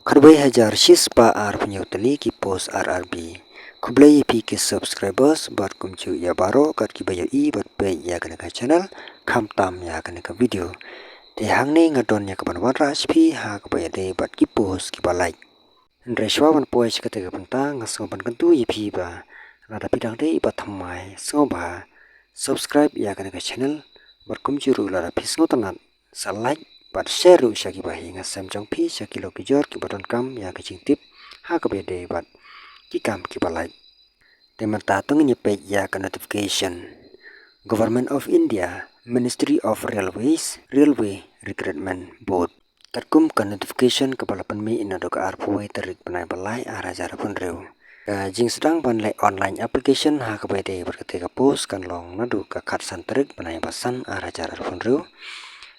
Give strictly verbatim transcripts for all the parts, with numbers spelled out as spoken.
Khatwei hajar shispah arphew hynñiew tylli ki post R R B. Khublei ïa phi ki subscribers bad kumjuh ïa baroh kat kiba ïohi bad peit ïa kane ka channel, khamtam ïa kane ka video. Te hangne nga don ïa kaban wanrah sha phi ha kaba ïadei bad ki post kiba lait. Hynrei shuwa ban poi sha kata ka bynta, nga sngew ban kyntu ïa phi ba lada phi dang dei ba thymmai, sngewbha subscribe ïa kane ka channel bad kumjuh ruh lada phi sngewtynnat, sa like bad share ruh sha kiba hi nga sem jong phi, sha ki lok ki jor kiba donkam ïa ka jingtip ha kaba ïadei bad ki kam kiba lait. Te mynta to ngin ïa peit ïa ka notification. Government of India, Ministry of Railways, Railway Recruitment Board. Katkum ka notification kaba la pynmih naduh ka arphew wei tarik bnai ba lai ar hajar arphew hynriew. Ka jingsdang ban leh online application ha kaba ïadei bad kata ka post kan long naduh ka khatsan tarik bnai ba san ar hajar arphew hynriew.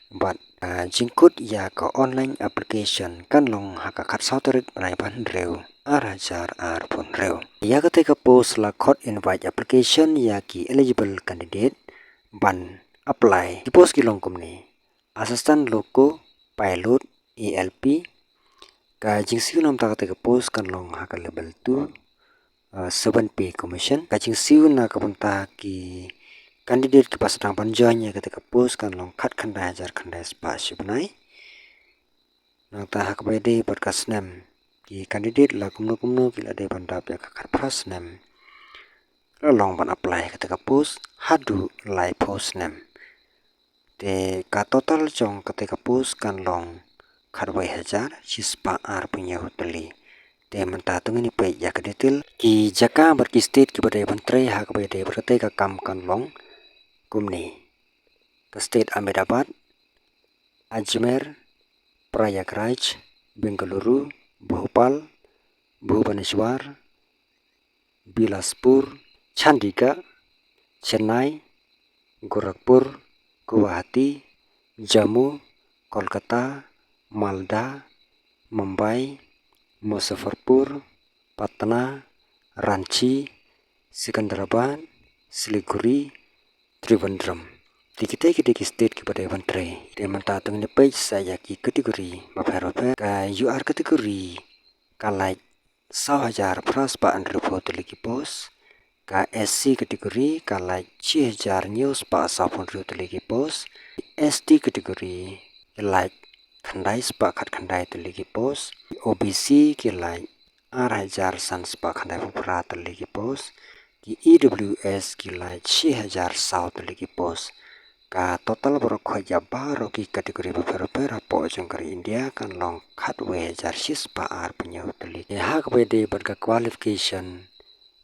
Bad, ah, jingkut ïa ka online application kan long ha ka khatsaw tarik bnai ba hynriew ar hajar arphew hynriew. Ïa kata ka post la khot invite application ïa ki eligible candidate ban apply. Ki post ki long kumne. Assistant Loco Pilot, A L P. Ka jingsiew namar kata ka post kan long ha ka level two, uh, seven pay commission. Ka jingsiew na ka bynta ki candidate kiba sdang ban join ïa kata ka post kan long khatkhyndai hajar khyndai spah shi bnai. Nangta ha kaba ïadei bad ka snem, ki candidate la kumno kumno ki la dei ban dap ïa ka khatphra snem. La long ban apply kata ka post haduh laiphew snem. Te ka total jong kata ka post kan long khatwei hajar shispah arphew hynñiew tylli. Te mynta to ngin ïa peit ïa ka detail. Ki jaka bad ki state kiba dei ban trei ha kaba ïadei bad kata ka kam kan long kumne. Ka state Ahmedabad, Ajmer, Prayagraj, Bengaluru, Bhopal, Bhubaneswar, Bilaspur, Chandigarh, Chennai, Gorakhpur, Guwahati, Jammu, Kolkata, Malda, Mumbai, Muzaffarpur, Patna, Ranchi, Secunderabad, Siliguri, Trivandrum. Te kita ki dei ki state kiba dei ban trei. Te mynta to ngin ïa peit sa ïa ki category bapher bapher. Ka U R category ka lait saw hajar phra spah hynriewphew tylli ki post. Ka S C category ka lait shi hajar hynñiew spah sawphew hynriew tylli ki post. S T category ki lait khyndai spah khatkhyndai tylli ki post. O B C ki lait ar hajar san spah khyndaiphew phra tylli ki post. Ki E W S ki lait shi hajar saw tylli ki post. Ka total baroh khoit ïa baroh ki category bapher bapher hapoh jong ka ri India kan long khatwei hajar shispah arphew hynñiew tylli. Te ha kaba ïadei bad ka qualification,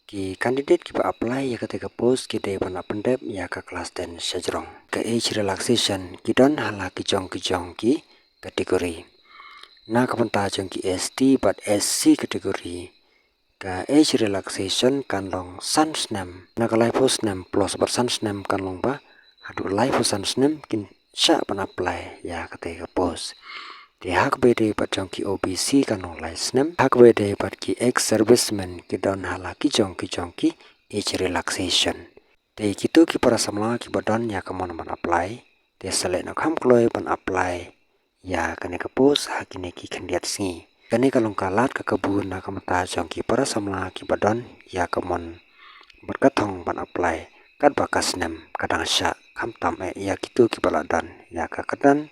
ki candidate kiba apply ïa kata ka post ki dei ban ap pyndep ïa ka class ten shajrong. Ka age relaxation ki don ha la ki jong ki jong ki category. Na ka bynta jong ki S T bad S C category, ka age relaxation kan long san snem. Na ka laiphew snem plus bad san snem kan long ba haduh laiphew san snem kin shah ban apply ïa kata ka post. Te ha kaba ïadei bad jong ki O B C kan long lai snem. Ha kaba ïadei bad ki ex servicemen ki don ha la ki jong ki jong ki age relaxation. Te kito ki para samla kiba don ïa ka mon ban apply, te sa leh noh kham kloi ban apply ïa kane ka post ha kine ki khyndiat sngi. Kane ka long ka lad ka kabu na ka bynta jong ki para samla kiba don ïa ka mon bad ka thong ban apply katba ka snem ka dang shah, khamtam eh ïa kito kiba la don ïa ka kyrdan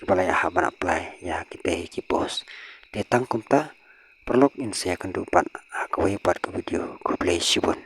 kiba la ïahap ban apply ïa kita hi ki post. Te tang kumta, paralok, ngin sa ïakynduh pat ha kawei pat ka video. Khublei shibun.